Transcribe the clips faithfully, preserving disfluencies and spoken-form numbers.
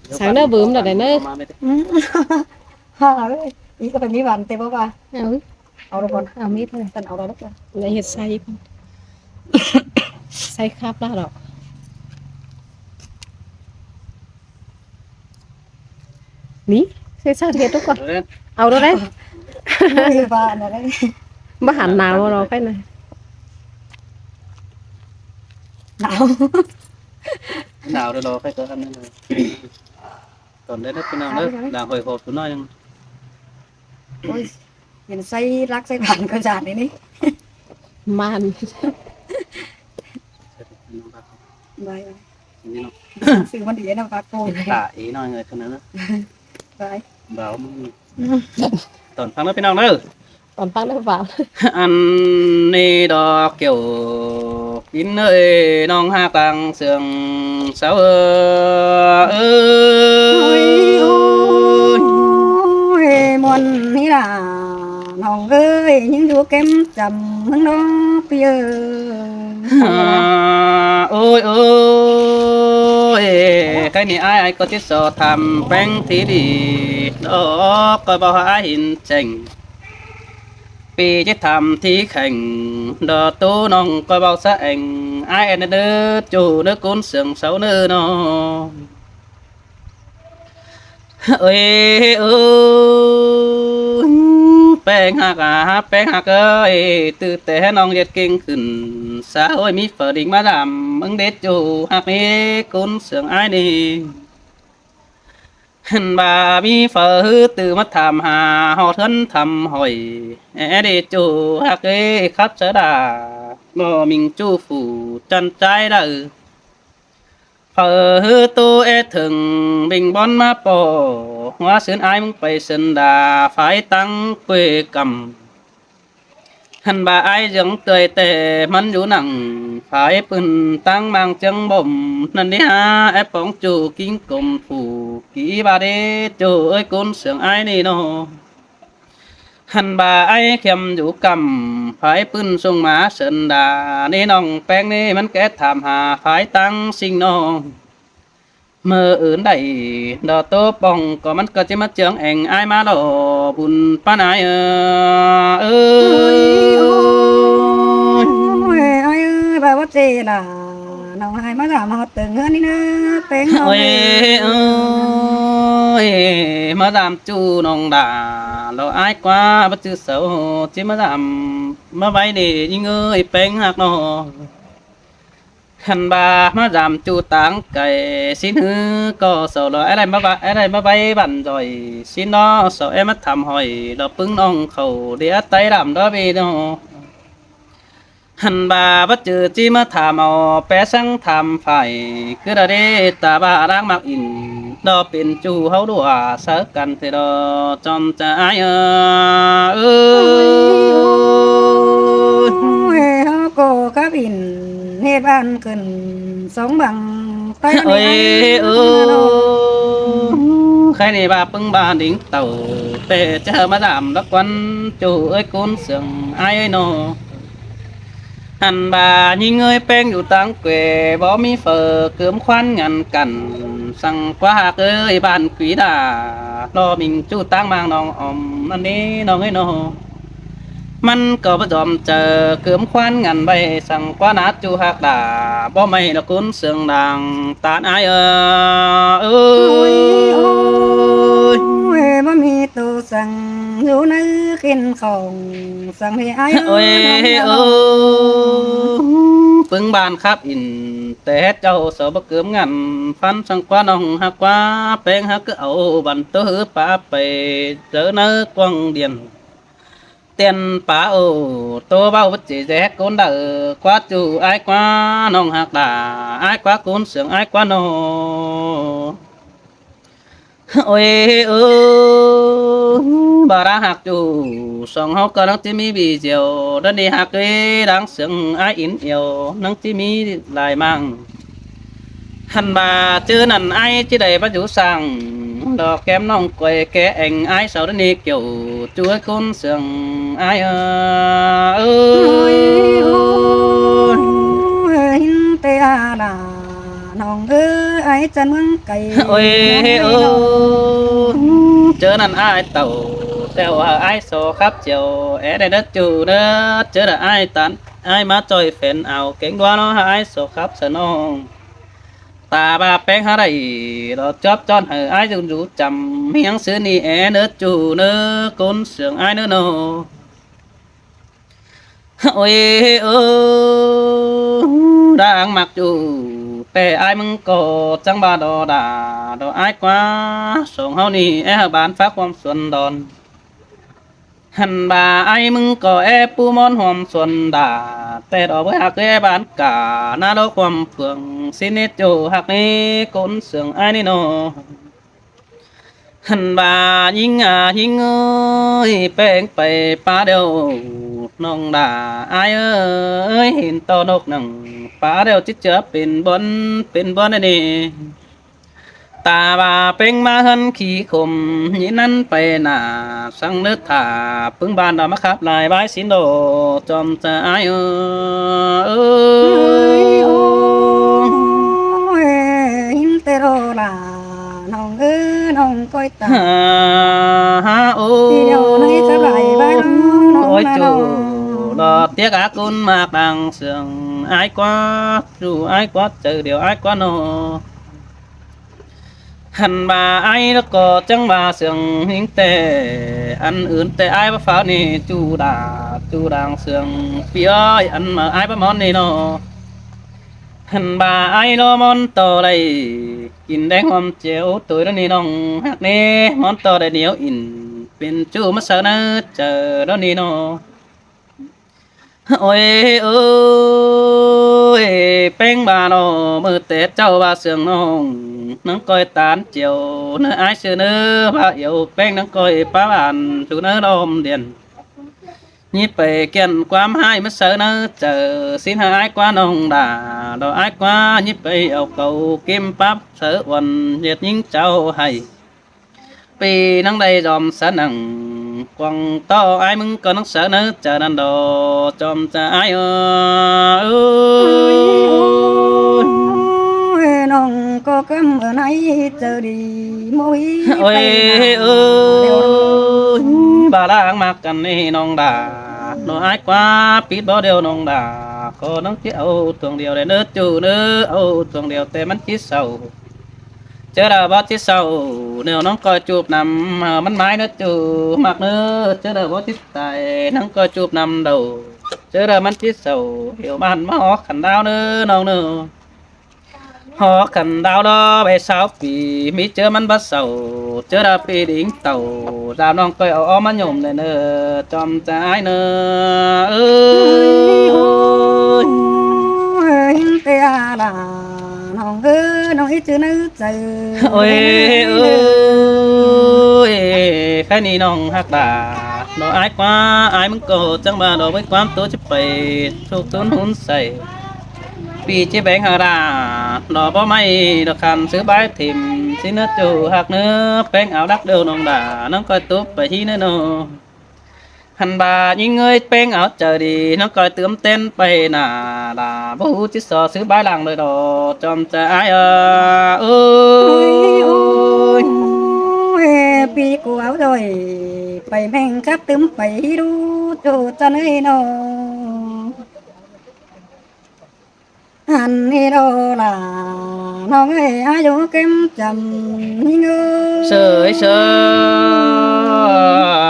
Sáng ꞌnớ bứm đỏ đảy ꞌnớ. Hả, ơi, ý có phải mi bản tê bố ba. Au, au đ ộ con. Au mít thôi. Tần au đ ộ con. Đảy ꞌhiệt sai. Sai khắp đỏ đỏ. Ní, sai sao ꞌhiệt đ ộ con. Au đ ộ đảy. Ôi, ba nó đấy. Bá hẳn nao đỏ cái này. Nao. Nao đỏ đỏ cái có ăn này. Tỏn đảy ꞌnớ ꞌpi ꞌnọng ꞌnớ, đang hội họp tui ꞌnọi ꞌnưng. Ôi, hên say lắc say bản có dản đảy ní. Màn. Bái, bái. Ní ꞌnọ. Sư ꞌmắn đi ꞌnọ bác cô. Tả ý ꞌnọi người con ꞌnớ. Bái. Báo mưng. Tỏn ꞌphắng ꞌnớ ꞌpi ꞌnọng ꞌnớ. Tỏn ꞌphắng ꞌnớ bão. Ăn ꞌnị đo kiẻo kính ơi, ꞌnọng ꞌhặc ꞌtáng sương sáu ơ. Ôi, ôi, muôn ní đà ꞌnọng ơi, ꞌnhính dú kém chăm hứng đó ꞌpi ơi. Ôi, ôi, cái ꞌnị ai ai có chết so tham ꞌpéng thí đi. Đó, coi bao hả ai hên chêng. ꞌPi chết tham thí khẻng, đó tú ꞌnọng coi bao sa eng, ai ên đớt ꞌchu ꞌnớ cốn sương sáu ꞌnớ ꞌnọ. Ơi, ơi, ꞌpéng ꞌhặc à, ꞌpéng ꞌhặc ơi, từ té ꞌnọng ꞌdệt kinh khửn, sa ôi mi phở đinh ꞌmá dảm, ꞌmứng đét ꞌchu ꞌhặc ꞌnị, cốn sương ai ꞌnị. Hên ba mi phở hứ từ ꞌmá tham hả, ꞌhọt ꞌhướn tham hỏi, é đê ꞌchu ꞌhặc ơi khắp sa đà, ꞌnọ ꞌminh ꞌchu phủ chăn chái đaư. Phở hứ tu é thửng, ꞌminh bón ꞌmá ꞌpọ, ꞌhua sưn ai ꞌmứng pay sưn đà, phái ꞌtáng quê căm. Hên ba ai dưỡng tươi tê ꞌmắn dú nẳng, phái ꞌpưn ꞌtáng mang ꞌchương bôm, ꞌnặn đi hả, é póng ꞌchu kính cốm phủ, ký ba đế ꞌchu ơi cốn sương ai ꞌnị ꞌnọ. Hên ba ai khiêm dú căm, phái ꞌpưn sung má sưn đà, ꞌnị ꞌnọng ꞌpéng ꞌnị ꞌmắn ké tham hả, phái ꞌtáng sing ꞌnọ. ꞌMự ứn đảy, đó tô pong, có ꞌmắn có ꞌchí ꞌmá ꞌchương eng ai ꞌmá lo bun ꞌpá nai ơ. Ôi, ôi, ai ơi, ba bá chê đà, ꞌnọng ai ꞌmá dảm ꞌhọt tưng ꞌhướn ꞌnị ꞌnớ, ꞌpéng ꞌnọng ơi. Ôi, ôi, ꞌmá dảm ꞌchu ꞌnọng đà, lo ai ꞌquá bá ꞌchư sáu, ꞌchí ꞌmá dảm ꞌmá bái đi, ꞌnhính ơi, ꞌpéng ꞌhặc ꞌnọ. Hên ba ꞌmá dảm ꞌchu ꞌtáng cay, sín hứ ꞌcọ sau lo é đảy ꞌmá bái, é đảy ꞌmá bái bản giỏi, sín ꞌnọ sau é ꞌmá tham hỏi, lo ꞌpứng ꞌnọng khảu đi á tay đảm đó bi ꞌnọ. Hên ba bá ꞌchư ꞌchí ꞌmá tham au, pé săng tham phải, cứ đa đế ta ba đang mắc in, đó pên ꞌchu ꞌháu đua, sa căn thế đó, chom cha ai ơ. Ôi, ôi, ôi, ꞌcọ khắp in, ꞌhệt bản khửn, sống bằng tay ơi. Ôi, ơi, khay ꞌnị ba ꞌpứng ba đinh tảu, té ꞌchớ ꞌmá dảm đắc quan, ꞌchu ơi cốn sương ai ơi ꞌnọ. Hên ba ꞌnhính ơi ꞌpéng dú ꞌtáng quê, báu mi phở cớm khoán ngăn cặn, săng ꞌquá ꞌhặc ơi bản quí đà, lo ꞌminh ꞌchu ꞌtáng mang ꞌnọng ỏm ꞌnặn ꞌnị ꞌnọng ơi ꞌnọ. ꞌMắn ꞌcọ bá dom chaư cớm khoán ngăn ꞌvạy, săng ꞌquá nát ꞌchu ꞌhặc đà, báu ꞌmạy lo cốn sương đang tán ai ơ. Ôi, ôi, ôi, báu mi tô săng dú ꞌnớ khên khỏng, săng ꞌhế ai ơ. Ôi, ôi, ꞌpứng bản khắp in, té hét chảu sau bá cớm ngăn, phắn săng ꞌquá ꞌnọng ꞌhặc ꞌquá, ꞌpéng ꞌhặc cứ au bản tô hứ pá pay, chaư ꞌnớ quăng điện. Tiên pá ô, tô báu bá ꞌchí dé cốn đaư, ꞌquá ꞌchu ai ꞌquá ꞌnọng ꞌhặc đà, ai ꞌquá cốn sương ai ꞌquá ꞌnọ. Ôi, ơ, ba đang ꞌhặc ꞌchu, song ꞌháu ꞌcọ ꞌnăng ꞌchí mi bi diêu, đa ꞌnị ꞌhặc ơi đang sương ai in iêu, ꞌnăng ꞌchí mi lai mang. Hên ba ꞌchớ ꞌnặn ai ꞌchí đảy bá dú săng, lo kém ꞌnọng quay ké eng ai sau đa ꞌnị kiẻo, ꞌchu ơi cốn sương ai ơ. Ôi, ôi, ôi, ôi, ôi, ôi, ôi, ôi, ôi, ôi, ôi, ôi, ôi, ôi, Ơ, ải chăn ꞌmướng cay. Ôi, ơ, ơ. Chớ ꞌnặn ải tảu, ꞌtẹo hảư ải so khắp chiều, é đe đớt chu đớt, chớ đa ải tán, ải ꞌmá ꞌchoi phén áo kéng ꞌlúa ꞌnớ, hảư ải so khắp sơ ꞌnọng. Ta ꞌva ꞌpéng hảư đảy, ꞌlọ chóp ꞌchọn hảư ải dú dú chăm, ꞌhiếng ꞌsứ ꞌnị é đớt chu đớt, ꞌcốn sương ải đớt ꞌnớ. Ôi, ơ, đang ꞌmặc chu, ꞌtẹ ải ꞌmứng ꞌcọ chắng ꞌva đo đa, đo ải ꞌquá, song ꞌháu ꞌnị é hảư bản phák ꞌhuôm suôn đon. Hăn ꞌva ải ꞌmứng ꞌcọ é pú ꞌmón ꞌhuôm suôn đa, ꞌtẹ đo bới ꞌhặc é bản cả, ꞌná đo ꞌhuôm phượng, ꞌsịn ꞌnị chu ꞌhặc ꞌnị, ꞌcốn sương ải ꞌnị ꞌnớ. Hăn ꞌva ꞌnhính a ꞌnhính ơi, ꞌpéng pay pá điêu ꞌnọng đa, ải ơi, hên ꞌto ꞌnộc nẳng pá điêu ꞌchí ꞌchưa pên bón, pên bón đé ꞌnị. Ta ꞌva ꞌpéng ꞌmá ꞌhướn khí khôm, ꞌnhính ꞌnặn pay nả, săng ꞌnớ thả, ꞌpứng bản đa ꞌmá khắp lai bái sín đô, chom ꞌchạ ải ơ, ơ. Ôi, ôi, hên ꞌtẹ đo đa, ꞌnọng ơ, ꞌnọng ꞌcoi ta. Hả, hả, ôi. Đi điêu ꞌnị sắp lai bái ꞌnọng, ꞌnọng ꞌnọng. Ôi, chu, ꞌlọ tiếc ác ꞌcốn ꞌmặc đang sương, ải ꞌquá, chu ải ꞌquá, chaư điêu ải ꞌquá ꞌnớ. Hăn ꞌva ải ꞌlọ ꞌcọ chắng ꞌva sương ꞌhính ꞌtẹ, ăn ứn ꞌtẹ ải ꞌva pháo ꞌnị chu đa, chu đang sương, ꞌpi ơi, ăn ꞌmá ải ꞌva ꞌmón ꞌnị ꞌnớ. Hăn ꞌva ải ꞌlọ ꞌmón ꞌto đảy, kin đéng ꞌhuôm chêu ꞌtoi ꞌnị ꞌnọng ꞌhặc ꞌnị, ꞌmón ꞌto đảy ꞌnéo in, pên ꞌchu ꞌmá sáư ꞌnớ chaư ꞌnị ꞌnớ. Ôi, ôi, ꞌpéng ꞌva ꞌnớ, ꞌmự ꞌtẹ ꞌchạu ꞌva sương ꞌnọng, ꞌnắng ꞌcoi tán chêu, ꞌnớ ải ꞌsứ ꞌnớ, ꞌva iêu ꞌpéng ꞌnắng ꞌcoi pá bản, chu ꞌnớ đom điên. ꞌNhí pay kiên ꞌquám ꞌhại ꞌmá sáư ꞌnớ chaư, ꞌsịn hảư ải ꞌquá ꞌnọng đa, đo ải ꞌquá, ꞌnhí pay au cáu kim pắp sáư uôn, ꞌdệt ꞌnhính chảu hảy. ꞌPi ꞌnắng đảy dom sáư nẳng, quăng ꞌto ải ꞌmứng ꞌcọ ꞌnắng sáư ꞌnớ chaư ꞌnặn đo, chom ꞌchạ ải ơ, ơ. Ôi, ꞌnọng ꞌcọ căm ơn ải chaư đi, ꞌmá ꞌhí. Ôi, pay nả ơi, điêu ꞌnọng. Ba đang ꞌmặc căn ꞌnị ꞌnọng đa, ꞌnớ ải ꞌquá pít bó điêu ꞌnọng đa, ꞌcọ ꞌnắng ꞌchí au thuông điêu đảy ꞌnớ chu ꞌnớ, au thuông điêu ꞌtẹ ꞌmắn ꞌchí sau. Chớ đa báu ꞌchí sau, ꞌnéo ꞌnọng ꞌcoi chuốp năm, ơ, ꞌmắn ꞌmái ꞌnớ chu ꞌmặc ꞌnớ, chớ đa báu ꞌchí tai, ꞌnọng ꞌcoi chuốp năm đầu. Chớ đa ꞌmắn ꞌchí sau, hiêu ꞌmắn ꞌmá hók khăn đao ꞌnớ ꞌnọng ꞌnớ. Hók khăn đao đo bái sáu pi, ꞌmí chớ ꞌmắn báu sau, chớ đa ꞌpi đính tàu, dao ꞌnọng ꞌcoi au ók ꞌmá nhôm đảy ꞌnớ, chom ꞌchạ ải ꞌnớ. Ơ, ơ, ơ. Ôi, ơ, ꞌnọng ꞌchư ꞌnớ chaư. Ôi, ôi, ơ, khái ꞌnị ꞌnọng ꞌhặc đa, ꞌnớ ải ꞌquá, ải ꞌmứng ꞌcọ chắng ꞌva đo bới ꞌquám ꞌtố ꞌchí pay, súc tốn hún say. ꞌPi ꞌchí béng hảư đa, ꞌnớ báu ꞌmạy, ꞌnớ khăn ꞌsứ bái thỉm, ꞌsịn ꞌnớ chu ꞌhặc ꞌnớ, ꞌpéng au đắc điêu ꞌnọng đa, ꞌnắng ꞌcoi túp pay ꞌhí ꞌnớ ꞌnớ. Hăn ꞌva ꞌnhính ơi ꞌpéng au chaư đi, ꞌnắng ꞌcoi tứm tén pay nả, đa báu ꞌhụ ꞌchí so ꞌsứ bái lăng đôi đo, chom ꞌchạ ải ơ, ơ. Ôi, ôi, ôi, pi ꞌcọ au đôi, pay ꞌmeng khắp tứm pay ꞌhí đu, chu ꞌchạ ꞌnớ ꞌnớ. Ăn ꞌnị đo đa, ꞌnọng ơi, ải dú kém chăm ꞌnhính ơi. Sơi sơi,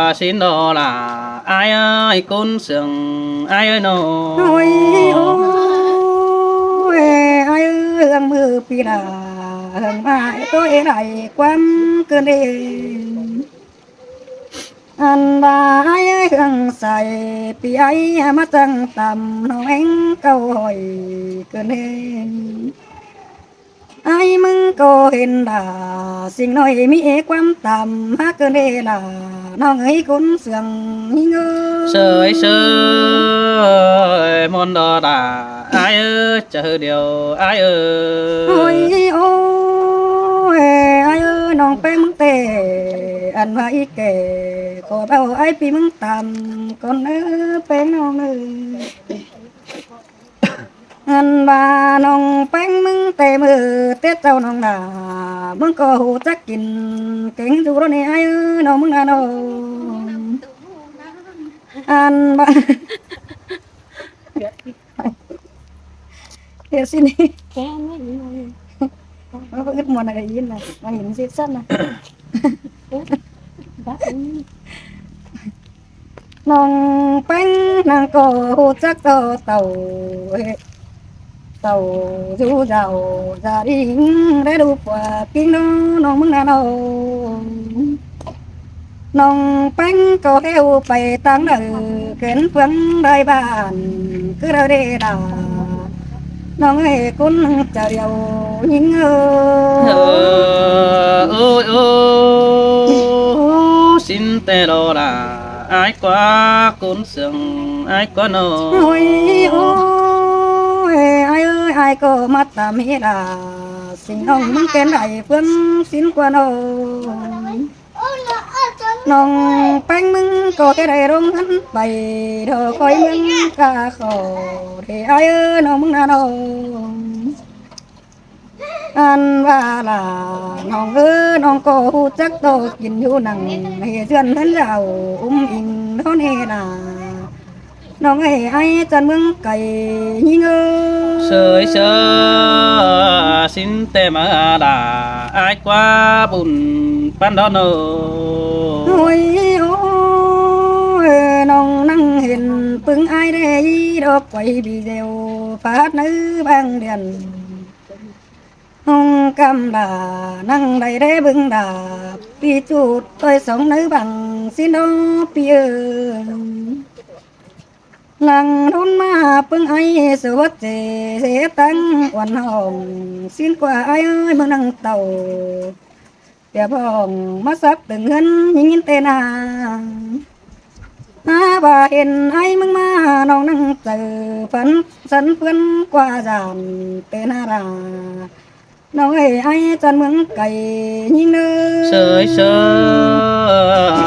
ꞌsịn đo đa, ải ơi, ꞌcốn sương ải ơi ꞌnớ. Ôi, ôi, ải ơi, ꞌhướng ꞌmự pi đa, ꞌhướng ꞌmá ꞌtố ê đảy ꞌquám ꞌcứn đê. Ăn ꞌva ải ơi ꞌhướng say, pi ải ꞌmá chắng tăm, ꞌnọng ꞌhéng cáu hỏi ꞌcứn đê. Ải ꞌmứng ꞌcọ hên đa, ꞌsịn ꞌnọi ꞌmí ê ꞌquám tăm, hák ꞌcứn đê đa, ꞌnọng ơi ꞌcốn sương ꞌnhính ơi. Sơi sơi, ꞌmuôn đo đa, ải ơi, chaư điêu, ải ơi. Ôi, ôi, ải ơi, ꞌnọng ꞌpéng ꞌmứng ꞌtẹ, ăn ꞌva ꞌí kẻ, ꞌcọ báu ải pi ꞌmứng tăm, ꞌcốn ơ, ꞌpéng ꞌnọng ơi. Ăn ꞌva ꞌnọng ꞌpéng ꞌmứng ꞌtẹ ꞌmự Tết sau ꞌnọng đa, ꞌmứng ꞌcọ ꞌhụ chắc kin kéng dú ꞌnị ải ơi ꞌnọng ꞌmứng ꞌna ꞌnọng. Ăn ꞌva, ꞌiới ꞌsịn ꞌnị. Nó có ứt muôn ải ơi ꞌnị na, ꞌmá ꞌhịn ꞌsịn sắt na. ꞌNọng ꞌpéng ꞌnăng ꞌcọ ꞌhụ chắc ꞌto tảu, tảu dú dảo gia đình đảy đu ꞌpưa ꞌpứng ꞌnọng ꞌmứng ꞌna ꞌnọng. ꞌNọng ꞌpéng ꞌcọ ꞌhéo pay ꞌtáng đaư kén ꞌphướng đai bản cứ đaư đê đa. ꞌNọng ơi ꞌcốn ꞌnăng chaư điêu ꞌnhính ơ. Ơ, ôi, ơ, ꞌsịn ꞌtẹ lo đa, ải ꞌquá ꞌcốn sương, ải ꞌquá ꞌnọ. Ôi, ôi, ải ơi, ải ꞌcọ ꞌmá tăm ꞌhế đa, ꞌsịn ꞌnọng ꞌmứng kén đảy ꞌphướng ꞌsịn ꞌquá ꞌnọ. ꞌNọng ꞌpéng ꞌmứng ꞌcọ ꞌhế đảy rông hẳn pay, đo khỏi ꞌmứng cá khỏ, đê ải ơi ꞌnọng ꞌmứng ꞌna ꞌnọng. Ăn ꞌva là ꞌnọng ơ, ꞌnọng ꞌcọ ꞌhụ chắc ꞌto kin dú nẳng, ꞌhế dươn hẳn dảo ꞌúm in đón ꞌhế đa. ꞌNọng ơi ải chăn ꞌmướng cay ꞌnhính ơ. Sơi sơ, ꞌsịn ꞌtẹ ꞌmá đa, ải ꞌquá bun ꞌpắn đón ơ. Ôi, ôi, ꞌnọng ꞌnăng hên ꞌpứng ải đê đo quay video phát ꞌnớ bang điện. ꞌNọng căm đa ꞌnăng đảy đé bưng đa, ꞌpi ꞌchụ ꞌtoi song ꞌnớ bang ꞌsịn đó ꞌpi ơ. Lăng đốn ꞌmá ꞌpứng ải sửa chê, chê ꞌtáng uôn hỏng ꞌsịn ꞌquá ải ơi ꞌmứng ꞌnăng tảu. Tiệp hỏng ꞌmá sắp tưng ꞌhướn ꞌnhính ꞌtẹ na. Hák ꞌva hên ải ꞌmứng ꞌmá ꞌnọng ꞌnăng chaư phắn sắn ꞌphướn ꞌquá dản ꞌtẹ na đa. ꞌNọng ơi ải chăn ꞌmướng cay ꞌnhính ơ. Sơi sơ,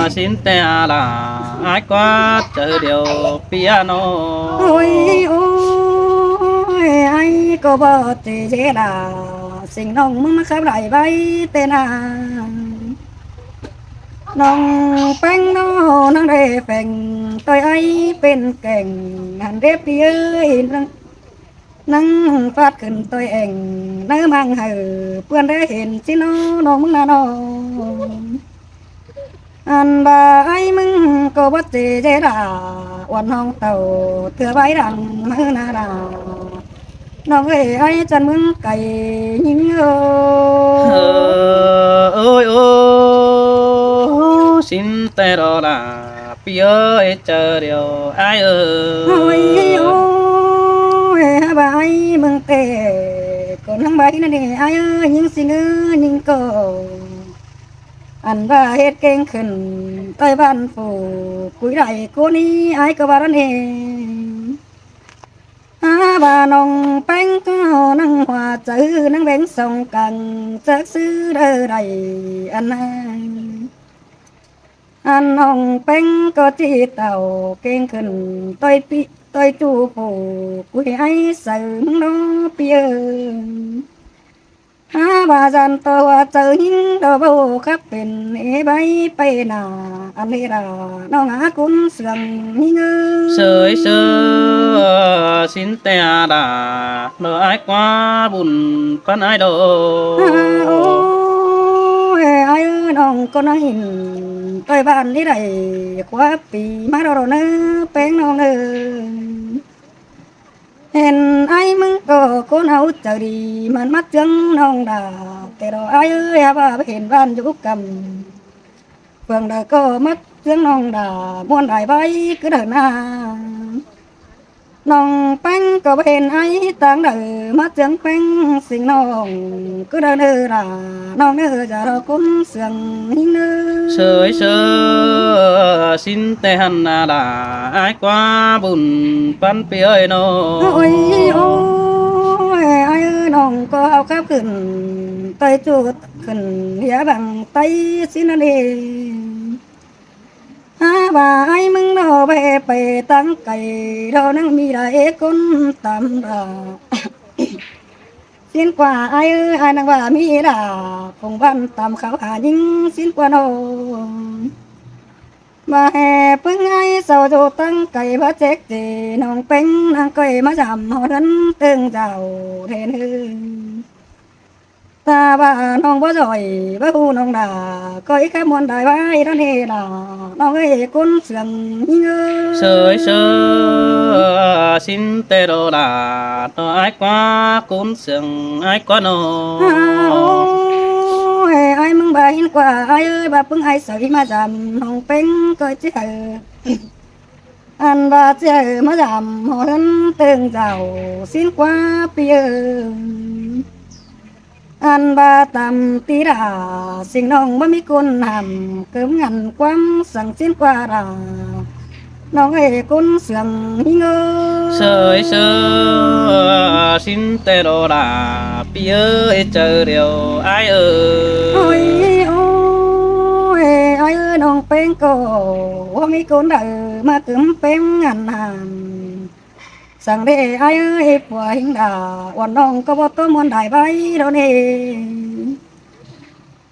ꞌsịn ꞌtẹ đa, ải ꞌquá chaư điêu ꞌpi ꞌnọ. Ôi, ôi, ải ꞌcọ báu chê chê đa, ꞌsịn ꞌnọng ꞌmứng ꞌmá khắp đảy bái ꞌtẹ na. ꞌNọng ꞌpéng ꞌnọ ꞌnăng đảy pheng ꞌtoi ải pên keng, hẳn đế ꞌpi ơi, ꞌnăng, ꞌnăng phát khửn ꞌtoi eng, ꞌnớ mang hảư ꞌpươn đảy hên ꞌsịn ꞌnọng ꞌmứng ꞌna ꞌnọng. Ăn ꞌva ải ꞌmứng ꞌcọ báu chê chê đa, uôn hỏng tảu thưa bái đăng ꞌmứ ꞌna đa. ꞌNọng ơi ải chăn ꞌmướng cay ꞌnhính ơ. Ơ, ôi, ơ, ꞌsịn ꞌtẹ lo đa, ꞌpi ơi, chaư điêu ải ơ. Ôi, ôi, hák ꞌva ải ꞌmứng ꞌtẹ ꞌcọ ꞌnăng bái ꞌnớ đê ải ơ, ꞌnhính ꞌsịn ơ, ꞌnhính ꞌcọ. Ăn ꞌva hết kéng khửn ꞌtoi ꞌván phủ, cúi đảy ꞌcốn ꞌnị ải ꞌcọ ꞌva đón ê. Hák ꞌva ꞌnọng ꞌpéng ꞌcọ ꞌnăng hua chaư ꞌnăng béng song cang chắc ꞌsứ đaư đảy ăn ꞌnăng. Ăn ꞌnọng ꞌpéng ꞌcọ ꞌchí tảu kéng khửn ꞌtoi ꞌpi, ꞌtoi ꞌchu phủ, cúi ải saư ꞌmứng ꞌnọ ꞌpi ơ. Hák ꞌva dản ꞌto hua chaư ꞌnhính đo báu khắp pên ê bái pay nả, ăn ê đa ꞌnọng ꞌcốn sương ꞌnhính ơ. Sơi sơ, ꞌsịn ꞌtẹ đa, ꞌnọ ải ꞌquá bun ꞌpắn ải đo. Ôi, ải ơi, ꞌnọng ꞌcọ ꞌnăng hên ꞌtoi ꞌván ꞌnị đảy khua ꞌpi ꞌmá đo đo ꞌnớ ꞌpéng ꞌnọng ơ. Hên ải ꞌmứng ꞌcọ ꞌcốn au chaư đi mẳn ꞌmá ꞌchương ꞌnọng đa, ꞌtẹ đo ải ơi, hák ꞌva hên ꞌván dú căm, ꞌphướng đaư ꞌcọ ꞌmá ꞌchương ꞌnọng đa, ꞌmuôn đảy bái cứ đaư ꞌna. ꞌNọng ꞌpéng ꞌcọ báu hên ải táng đaư ꞌmá ꞌchương ꞌpéng ꞌsịn ꞌnọng, cứ đaư ꞌnớ đa ꞌnọng ꞌnớ, dản ꞌcốn sương ꞌnhính ơ. Sơi sơ, ꞌsịn ꞌtẹ hẳn ꞌna đa, ải ꞌquá bun ꞌpắn ꞌpi ơi ꞌnọ. Ôi, ôi, ải ơi, ꞌnọng ꞌcọ au khắp khửn ꞌtoi ꞌchu khửn ꞌhía bang ꞌTáy ꞌsịn ꞌnặn ê. Hák ꞌva ải ꞌmứng ꞌnọ báu pay táng cay, đo ꞌnăng ꞌmí đa ê ꞌcốn tăm đa. Sín ꞌquá ải ơi, ải ꞌnăng ꞌva ꞌmí đa phông ꞌván tăm khảu hả ꞌnhính sín ꞌquá ꞌnọng. ꞌVa ꞌhế ꞌpứng ải sau dú ꞌtáng cai báu chếc ꞌchí ꞌnọng ꞌpéng ꞌnăng ꞌcoi ꞌmá dăm ꞌhọt ꞌhướn ꞌtớng dao đen ꞌhới. Ta ꞌva ꞌnọng báu doi báu ꞌhụ ꞌnọng đa ꞌcoi cá ꞌmuôn đai ꞌvái đón ê đa ꞌnọng ơi ꞌcốn sương ꞌnhính ơi. Sới sớ sín ꞌtẹ đo đa ꞌnọ ải ꞌquá ꞌcốn sương ải ꞌquá ꞌnọ. Ôi, ải ꞌmứng ꞌva ꞌhín ꞌquá ải ơi, ꞌva ꞌpứng ải sau ꞌmí ꞌmá dăm ꞌnọng ꞌpéng ꞌcoi ꞌchí hảư. Ăn ꞌva ꞌchí hảư ꞌmá dăm ꞌhọt ꞌhướn ꞌtớng dao sín ꞌquá ꞌpi ơi. Ăn ꞌva tăm ti đa sính ꞌnọng báu ꞌmí ꞌcốn hảm, cớm ngăn ꞌquám săng sín ꞌquá đa ꞌnọng ơi ꞌcốn sương ꞌnhính ơi. Sới sớ sín ꞌtẹ đo đa ꞌpi ơi, chaư điêu ải ơi. Ôi, ôi, ải ơi, ꞌnọng ꞌpéng ꞌcọ ꞌmí ꞌcốn đaư ꞌmá cớm ꞌpéng ngăn hảm. Săng đé ải ơi, ꞌpưa ꞌhính đa uôn ꞌnọng ꞌcọ báu ꞌtố ꞌmuôn đai ꞌvái đón ê.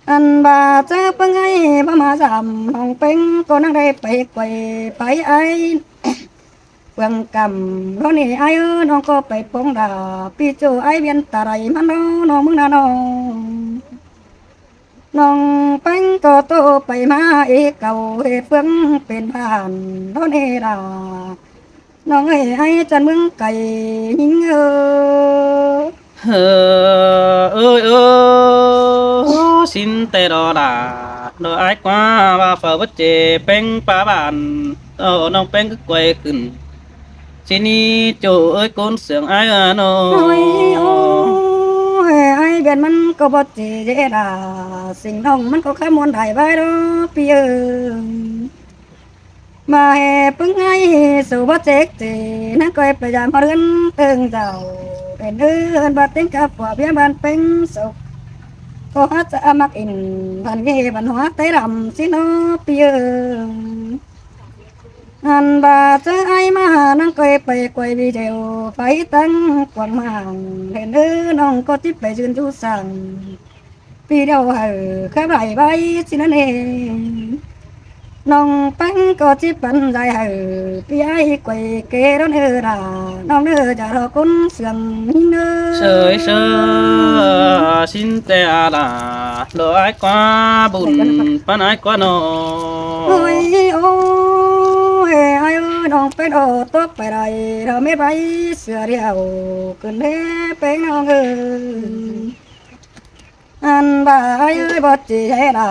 Ăn ꞌva ꞌchớ ꞌpứng ải báu ꞌmá dăm ꞌnọng ꞌpéng ꞌcọ ꞌnăng đảy pay quay pay ải. Pương căm đón ê ải ơi, ꞌnọng ꞌcọ pay pông đa ꞌpi ꞌchụ ải ꞌviến ta đảy ꞌmắn ꞌnọng ꞌmứng ꞌna ꞌnọng. ꞌNọng ꞌpéng ꞌcọ ꞌtố pay ꞌmá ê cau ê pương pên bản đón ê đa ꞌnọng ơi ải chăn ꞌmướng cay ꞌnhính ơi. Ơ, ơi ơ, sín ꞌtẹ đo đa ꞌnọ ải ꞌquá ꞌva phaư báu ꞌchí ꞌpéng ꞌpá bản, ơ, ꞌnọng ꞌpéng ꞌcứ quay khửn. Sín ꞌnị ꞌchụ ơi ꞌcốn sương ải ꞌnọ. Ôi, ôi, ải ꞌviến ꞌmắn ꞌcọ báu ꞌchí dễ đa sính ꞌnọng ꞌmắn ꞌcọ cá ꞌmuôn đai ꞌvái đo ꞌpi ơi. ꞌVa ꞌhế ꞌpứng ải sau báu chếc ꞌchí ꞌnăng ꞌcoi pay dăm ꞌhọt ꞌhướn ꞌtớng dao đen ꞌhới. Ăn ꞌva ꞌtếng cá phua ꞌviạk bản ꞌpéng sau ꞌcọ hák ꞌchạ ꞌmặc ỉn bản ghê bản ꞌhua ꞌTáy Đăm sín ꞌnọ ꞌpi ơi. Ăn ꞌva ꞌchớ ải ꞌmá ꞌnăng ꞌcoi pay quay video pay ꞌtáng quảng mạng đen ꞌhới, ꞌnọng ꞌcọ ꞌchí pay dưn dú săng ꞌpi điêu hảư khắp đảy ꞌvái sín ꞌnặn ê. ꞌNọng ꞌpéng ꞌcọ ꞌchí păn dai hảư ꞌpi ải quay kê đón ơ đa ꞌnọng ơ, chả đo ꞌcốn sương ꞌnhính ơi. Sới sớ sín ꞌtẹ đa ꞌnọ ải ꞌquá bun ꞌpắn ải ꞌquá ꞌnọ. Ôi, ôi, ải ơi, ꞌnọng ꞌpéng ꞌcọ ꞌtố pay đảy đo mết ꞌvái sửa điêu khửn ꞌhế ꞌpéng ꞌnọng ơi. Ăn ꞌva ải ơi báu ꞌchí ꞌhế đa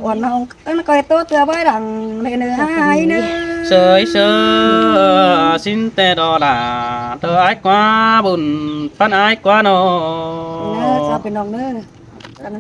uôn ꞌnọng ꞌcọ ꞌcoi ꞌtố ꞌtưa ꞌvái đăng đen ꞌhới ải ꞌnớ. Sới sớ sín ꞌtẹ đo đa ꞌnọ ải ꞌquá bun ꞌpắn ải ꞌquá ꞌnọ. Chào ꞌpi ꞌnọng ꞌnớ.